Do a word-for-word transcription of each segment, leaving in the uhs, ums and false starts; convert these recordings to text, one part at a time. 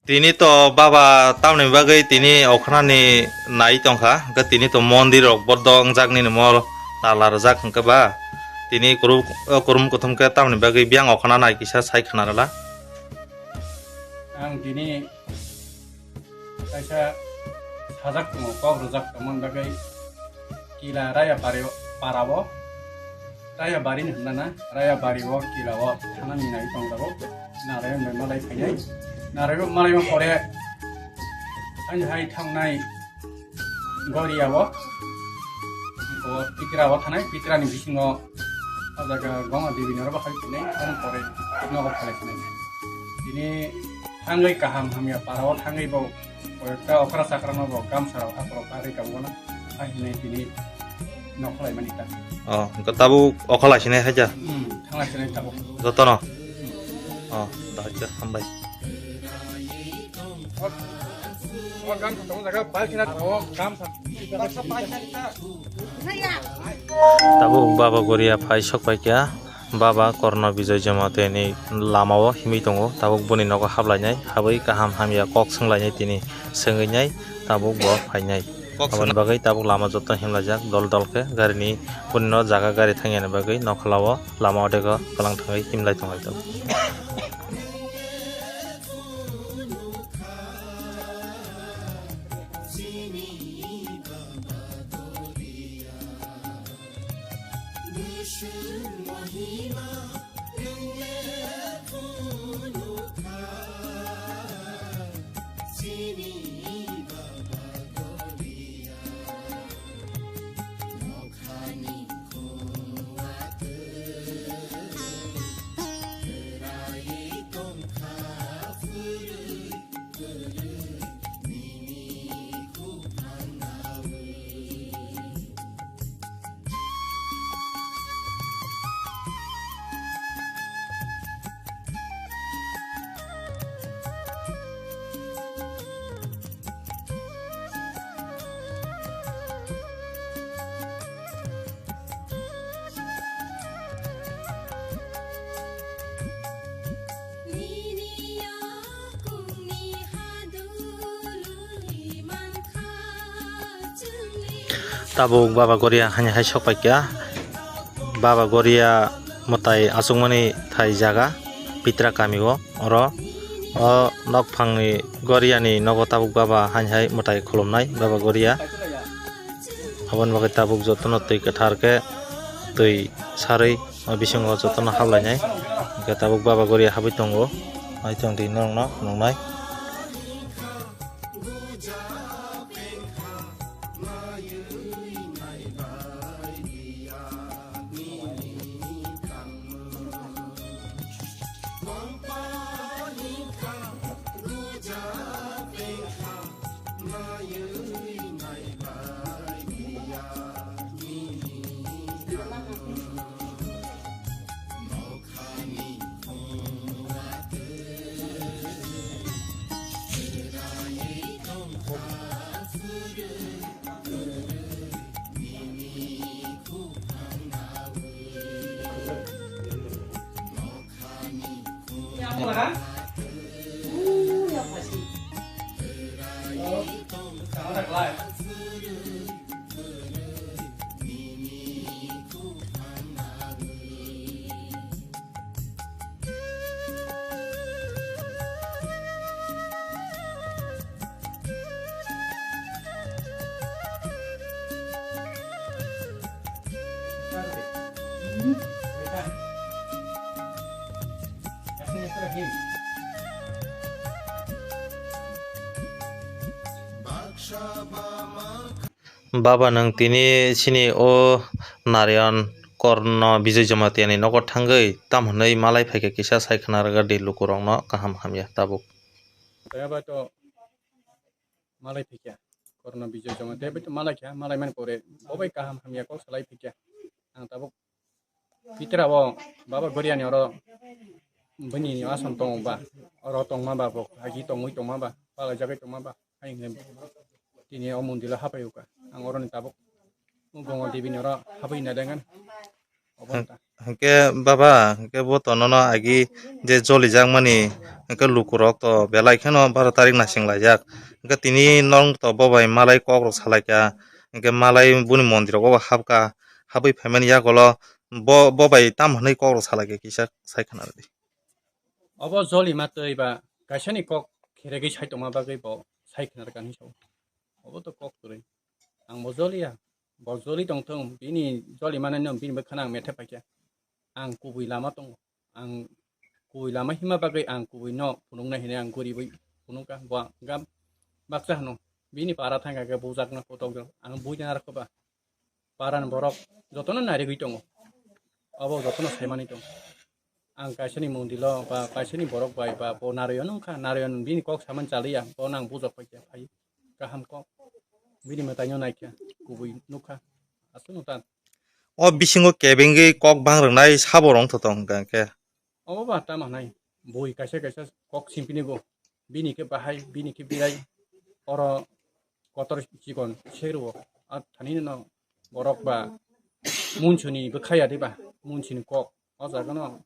Tini to baba tamni bagwi tini okhnani nai tongkha, hwnkhe tini to mondir rok bodo wngjak nini mol tala rwjak hwnkhe ba tini kurum, kurum kuthum khe tamni bagwi biyang okhna nai kisa sai khna rwla. Ang tini kaisa sajak tongo, kok rwjak tongmani bagwi kila raya pari-, parao, raya bari ni hwnna na, raya bari o kila o thana ni nai tongjago. Narayon bai malai phainai, narayon malai ma pore ani hai thangnai Goria o, o Pitra o thanai, Pitra ni bisingo o jaga Goma Devi ni oro bo hai phainai, ani pore nogo phalai phainai. Tini thangwi kaham hamya para o thangwi bo Koyekta okra chakra no bo gamsa rok aphuru karwi kabukna, a hinwi tini nokholai mani ta. Oh, hwnkhe tabuk okholai sinai haja? Hmm, thanglai sinai tabuk. Jotono? Oh, dahai khe hambai. O, o gamsa tongo jaga, bal khina tongo, gamsa. Tabuk baba Goria phai sok pai kha. Baba Korno Bijoy Jamatia ni lama o himwi tongo, tabuk boni nogo hablainai, habwi kaham hamya kok swnglainai tini swngwi nai tabuk bo phainai. Kok aboni swngna- bagwi tabuk lama joto himlaijak dol dol khe, gari ni boni no jaga gari thangya ni bagwi nokhola o lama odeko kwlang thangwi himlai tonglai tongo. Tabuk Baba Goria hani hai sok pai kha. Baba Goria mwtai achukmani thai jaga Pitra kami o. Oro o nokphangni Goria ni nogo tabuk Baba hani hai mwtai khulumnai Baba Goria. Aboni bagwi tabuk jotono twi kwthar khe twi sarwi o bisingo jotono hablainai. Hwnkhe tabuk Baba Goria habwi tongo. Hai tong di norokno nuknai. Baba, nwng tini chini o Narayan Korno Bijoy Jamatia ni nogo thangwi tam hwnwi malai phaikha, kisa sai khna rwgadi lukurokno kaham hamya tabuk. Tei bai to malai phaikha, Korno Bijoy Jamatia bai to malai kha, malai mani pore bo bai kaham hamya kok salai phaikha. Ang tabuk Pitra o Baba Goria ni oro bini ni ason tongo ba, oro tongma ba bo, agi tongwi tongma ba, palai jagwi tongma ba, hai hwnwi tini o mondilo hapai uka. Ang oro ni tabuk Bongo Devi ni oro hapai na dengan. Obo wng ta. Hwnkhe baba, hwnkhe bo to nono agi je jolijakmani, hwnkhe lukurok to belai kheno baro tarik nasing laijak. Hwnkhe tini nong to bo bai malai kokrok salaikha, hwnkhe malai boni mondirogo bo hapkha, habwi phaimani yagulo bo, bo bai tamo hwnwi kokrok salaikha kisa sai khna rwdi. Obo jolima twi ba kaisani kok kheregwi sai tongma bagwi bo sai khna rwkha hinwi sao. Obo to kok kwrwi. Ang bo joliya. Bo joli tongthung, bini joli manwi no bini bwkhano ang methe paikha. Ang kubui lama tongo. Ang kubui lama hima bagwi ang kubui no phunuknai hinwi ang guribwi phunukha. Bo ang baksa hwno. Bini para thangkha khe bujakno kotok jok. Ang buina narwkha ba. Parani borok jotono narigwi tongo. Obo jotono saimani tongo. Ang kaisani mondilo ba kaisani borok bai ba bo Narayon wngkha, Narayon bini kok samani chaliya, bono ang bujok paikha phai kaham kok. Bini mwtaino naikha, kubui nukha, aswk nwng tan. O bisingo kebengwi kok bang rwnai sabo rwng tong tong hwnkha khe. Obo ba tamo hwnai, bui kaisa kaisa kok simpini bo, bini khe bahai, bini khe birai, oro kotor chikon sero, a thani no borok ba munsuni bwkhaya diba, munsuni kok. O jaga no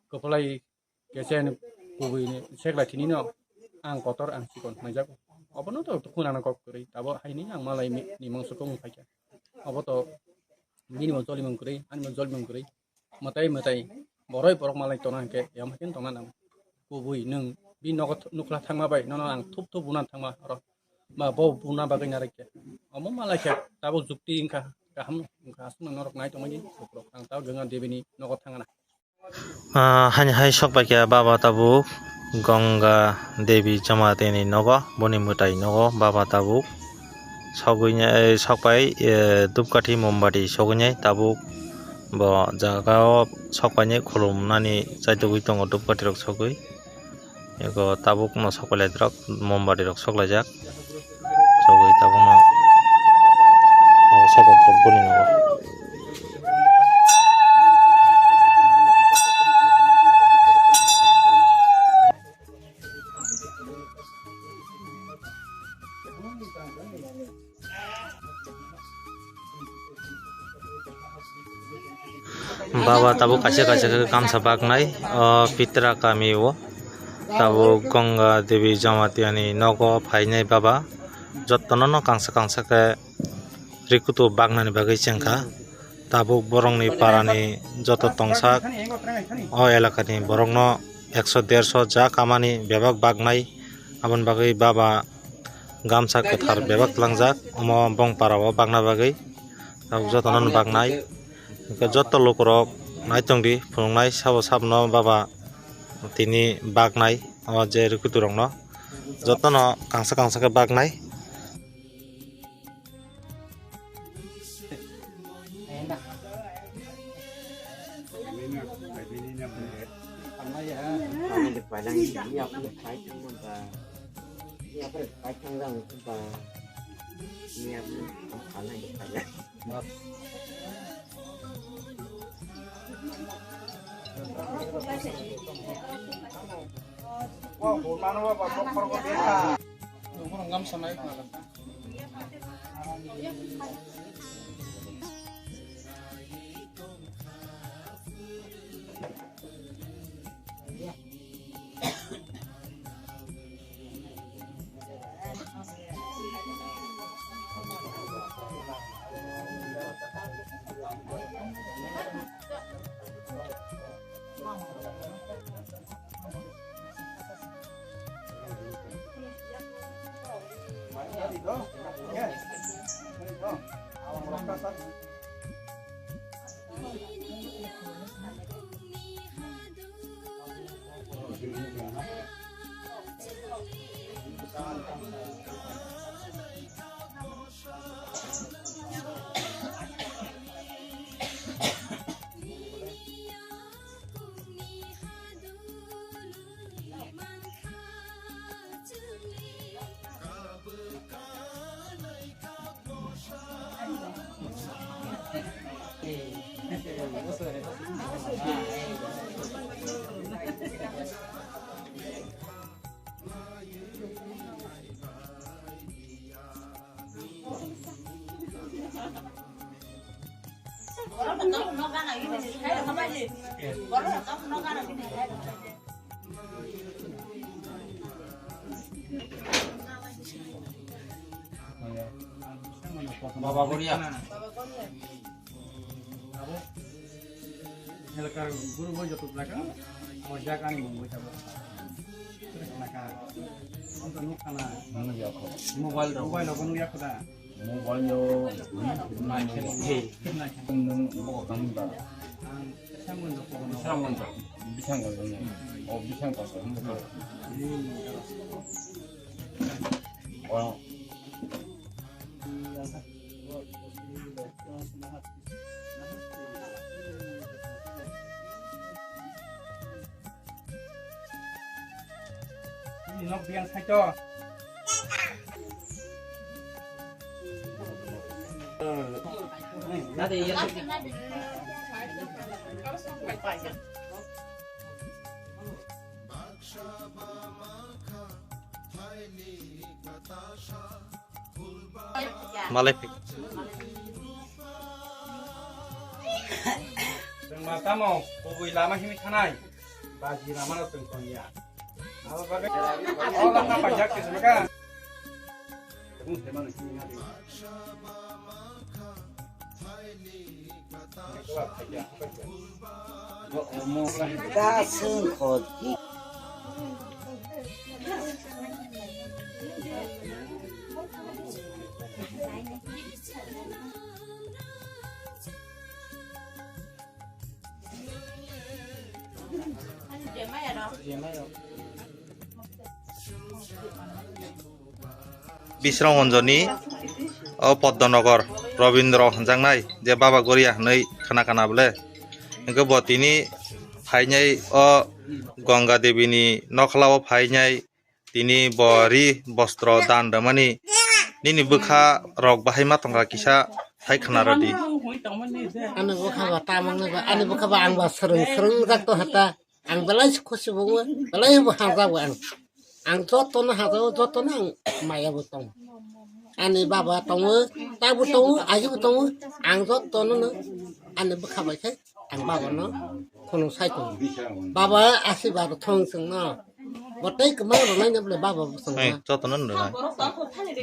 kwplai kesen kubui ni seklai tini no ang kotor ang chikon hwnjak. Obono to khuna no kok kwrwi, abo haini ang malai ni mangso kok wng phaikha. Obo to bini bo jolimung kwrwi, ani bo jolimung kwrwi. Mwtai mwtai boroi borok malai tona hwnkhe yam haikhe tongna nang. Kubui nwng bini nogo th-, nukhla thangma bai nono ang thup thup buna thangma oro. Ba bo buna bagwi narwkhe. Omo malai khe tabuk jukti wngkha, kaham wngkha, aswkno norok nai tongmani bukrok. Ang tabuk Ganga Devi ni nogo thangna. Ah, hani hai sok pai khe baba tabuk Ganga Devi Jamati ni nogo, boni mwtai nogo baba tabuk sogwi nai, eh, sok pai, eh, dhupkathi mombati sogwi nai tabuk bo jaga o sok pai nai khulum nani chaitugwi tongo dhupkathi rok sogwi. Ego tabuk no sok pai lai rok mombati rok sok laijak. Sogwi tabukno, o, sokot rok boni nogo. Baba tabuk kaisa kaisa khe kamsa baknai, o, Pitra kami o. Tabuk Ganga Devi Jamatia ni nogo phainai baba. Jotono no kangsa kangsa khe rikutu baknani bagwi chengkha. Tabuk borokni parani joto tongsak o elakani borokno ekso derso ja kamani bebak baknai. Aboni bagwi baba gamsa kwthar bebak tlangjak, omo bongpara o bakna bagwi. Tabuk jotono no baknai. Hwnkhe joto lukurok nai tongdi, phunuknai sabo sabono baba tini baknai, o je rikuturokno jotono kangsa kangsa khe baknai. Baba Goria. Abo elakar guru bo joto jaga, o jaga ni mungwi sabo. Naka, onto nuk kana. Mobile rok. Mobile rok nuk yakho da. Mobile yo, nai khe. Nai khe. Nung bo kami ba. Ang samon do ko. Samon do. Bisang do. O bisang do. Hmm. O. Nok biang saito. Malai phi. Chwng ma tamo kubui lama himwi thanai. Baji lama no chwng tongya. Abo bagwi o lama paijak se sumaka. Bisrang Anjani o Poddonogar Robindro hwnjaknai je Baba Goria hwnwi khna kana bole. Hwnkhe bo tini phainai o Ganga Devi ni nokhlao phainai tini bo ri bostro dan rwmani nini bwkha rok bahai ma tongkha kisa hai khna rwdi. Ani bwkha ba tamang ni ba, ani bwkha ba ang ba swrwng swrwng jak to hata. Ang belai se khusi bo wngo, belai bo hamjak bo ang. Ang jotono hamjago, jotono ang maya bo tongo. Ani baba tongo, ta bo tongo, aji bo tongo. Ang jotono no ani bwkha bai khe ang baba no khunung sai tongo. Baba asirbad thong chwng no. Bo tei kwmang rwnai no bole baba bo chwng Hai, no. Jotono no rwnai.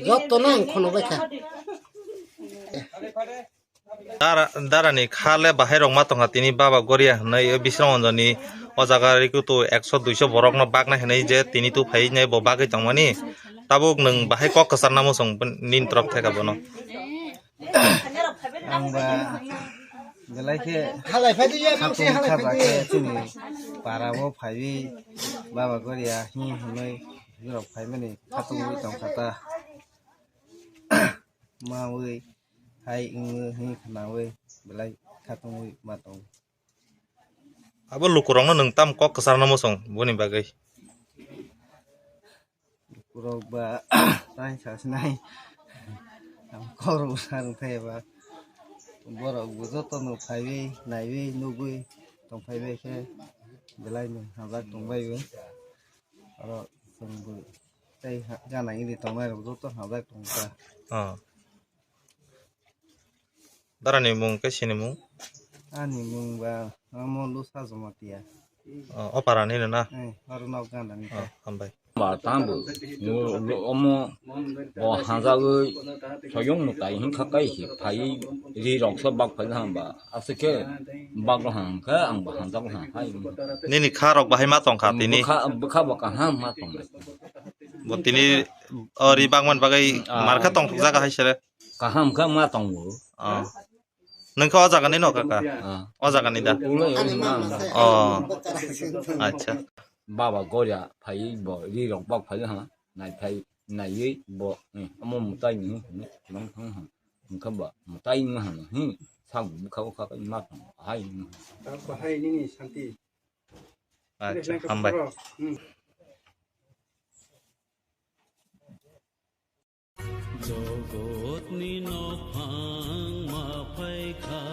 Jotono ang khunung bai kha. Dara, darani kha le bahai rok ma tongkha tini Baba Goria hwnwi o Bisrang Anjani o jaga rikutu ekso duiso borok no baknai hwnwi je tini tu phai nai bo bagwi tongmani. Tabuk nwng bahai kok kwcharna muchung nini torop theka bono. Ang ba belai khe halai phai di ya, nang se khatung halai phai khaja di. Khe chini para o phaiwi Baba Goria hi hwnwi rok phaimani khatungwi tongkha ta. Mawi hai wngwi hwnwi khwnawi belai khatungwi ma tongo. Abo lukurokno nwng tamo kok kwcharno muchung boni bagwi? Lukurok ba tai sasinai ang kok rwsa rwthai ba borok bo jotono phaiwi naiwi nugwi tongphaibai khe belaino hamjak tongbaio. Oro chwng bo tei ha-, gana gini tongnai rok joto hamjak tongkha. Oh. Darani mung khe sini mung? Ani mung ba omo Lusa Jamatia. Oh, o parani no na? Eh, oro nok gana ni. Oh, hambai. Ba tambo, no, no, omo, bo hamjagwi, soyong no tai hinkha kai hi phai, ri rok se bak phai hamba. Aswk khe bak rok hang khe ang bo hamjak rok hang phai. Nini kha rok bahai ma tong kha tini? Bwkha, bwkha bo kaham ma tong. Bo tini o ri bangmani bagwi Ah. Mar khe tongthok jaga hai sere? Kaham khe ma tongo. Ah. Nwng khe o jaga ni no kaka? Ah. O jaga ni da? Ulo yo ma. Oh. Acha. Baba Goria phai bo ri rok bak phai ha. Nai phai, naiwi bo, eh, omo mwtai ni hwnwi nang thang ha. Hwnkhe ba mwtai wng ha, hmm, sak bwkha bwkha khe ma tong, hai wng ha. Tabuk hai nini santi. Acha, hambai. Hmm. Jogotni nokphang ma phaikha,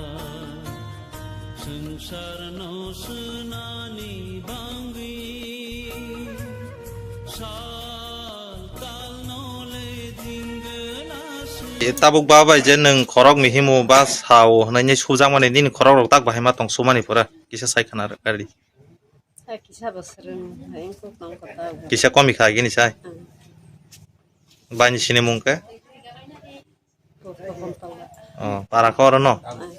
swngcharno swnani bangwi, sal talno le dingla swi. E, tabuk ba bai je nwng khorok mihimu ba sao hwnwi sujakmani nini khorok rok tak bahai ma tong sumani pura kisa sai khna rwkha di. Hai kisa bo swrwng, hai wngkuk tong kota bo. Kisa komi kha gini sai. Ang. Baini sini mung khe? Ko-, ko-, kontau. Oh, para khe oro no? Ang.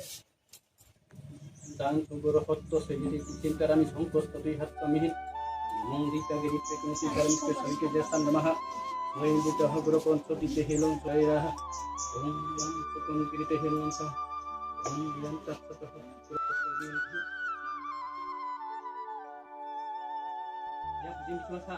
Tang tugoro hotto segiri chintarami songkosto dui hatta mihi. Mong dita giri pekni sintarami ke sarike je sandamaha. Moying dita haguro konso dite helong sairaha. Om yang sukong giri te helong sa. Om yang tat sata haguro konso dite helong sa. Yak jim suasa.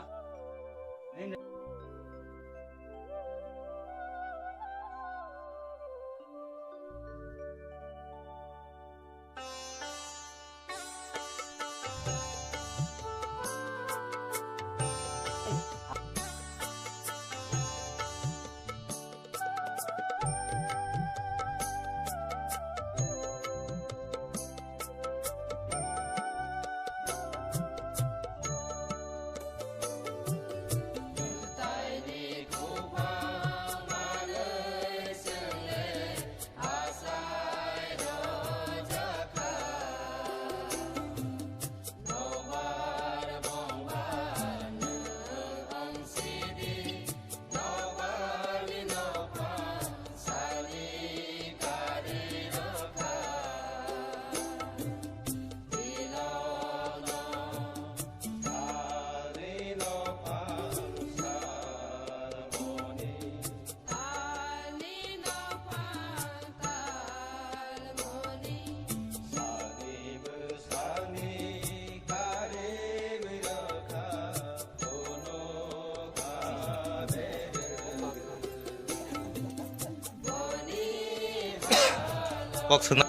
Kok suna